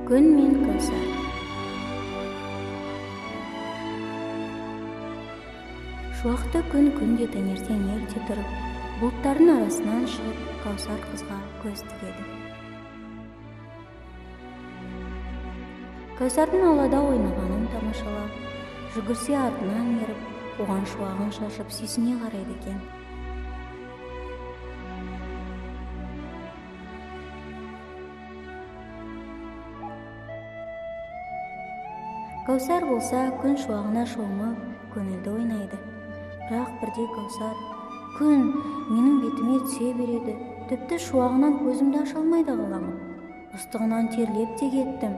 Күн мен Кәусар. Шуақты күн күнде таңертең ерте тұрып, бұлттардың арасынан шығып, Кәусар қызға көз тігеді. Кәусардың аулада ойнағанын тамашалап, жүгірсе артынан еріп, оған шуағын шашып сүйсіне қарайды екен. Кәусар болса, күн шуағына шомып, көңілді ойнайды. Бірақ бірде Кәусар, күн менің бетіме түсе береді, тіпті шуағынан көзімді аша алмай да қаламын. Ыстығынан терлеп те кеттім.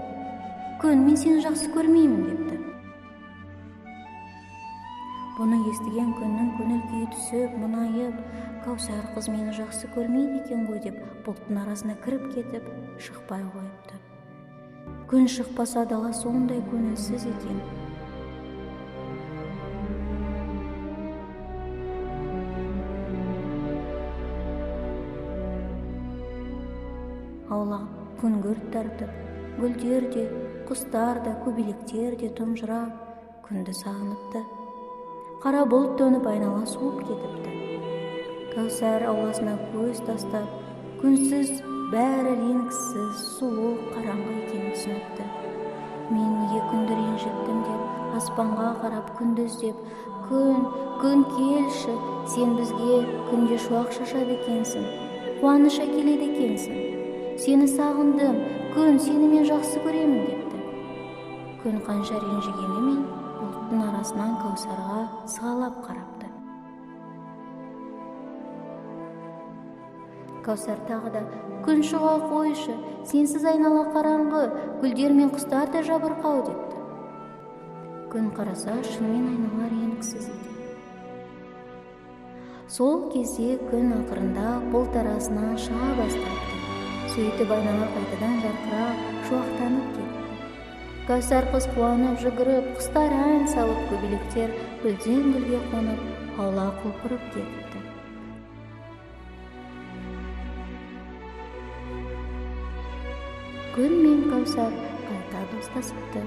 Күн, мен сені жақсы көрмеймін, депті. Бұны естіген күннің көңіл күйі түсіп, мұңайып, Кәусар қыз мені жақсы көрмейді екен ғой деп бұлттың арасына кіріп кетіп, шықпай қойыпты. Күн шықпаса дала сондай көңілсіз екен. Аула күңгірт тартып, гүлдер де, құстар да, көбелектер де тұнжырап, күнді сағыныпты. Қара бұлт төніп айнала суып кетіпті. Кәусар ауласына көз тастап, күнсіз бәрі реңксіз, суық, қараңғы екенін түсініпті. Мен неге күнді ренжіттім деп, аспанға қарап күнді іздеп, күн, күн келші, сен бізге күнде шуақ шашады екенсің, қуаныш әкеледі екенсің. Сені сағындым, күн, сені мен жақсы көремін, депті. Күн қанша ренжігенімен бұлттың арасынан Кәусарға сығалап қарапты. Кәусар тағы да, күн шыға қойшы, сенсіз айнала қараңғы, гүлдер мен құстар да жабырқау, депті. Күн қараса, шынымен айнала реңксіз екен. Сол кезде күн ақырында бұлт арасынан шыға бастапты. Сөйтіп айнала қайтадан жарқырап, шуақтанып кетті. Кәусар қыз қуанып жүгіріп, құстар ән салып, көбелектер гүлден гүлге қонып, аула құлпырып кетіпті. Күн мен Кәусар қайта достасыпты.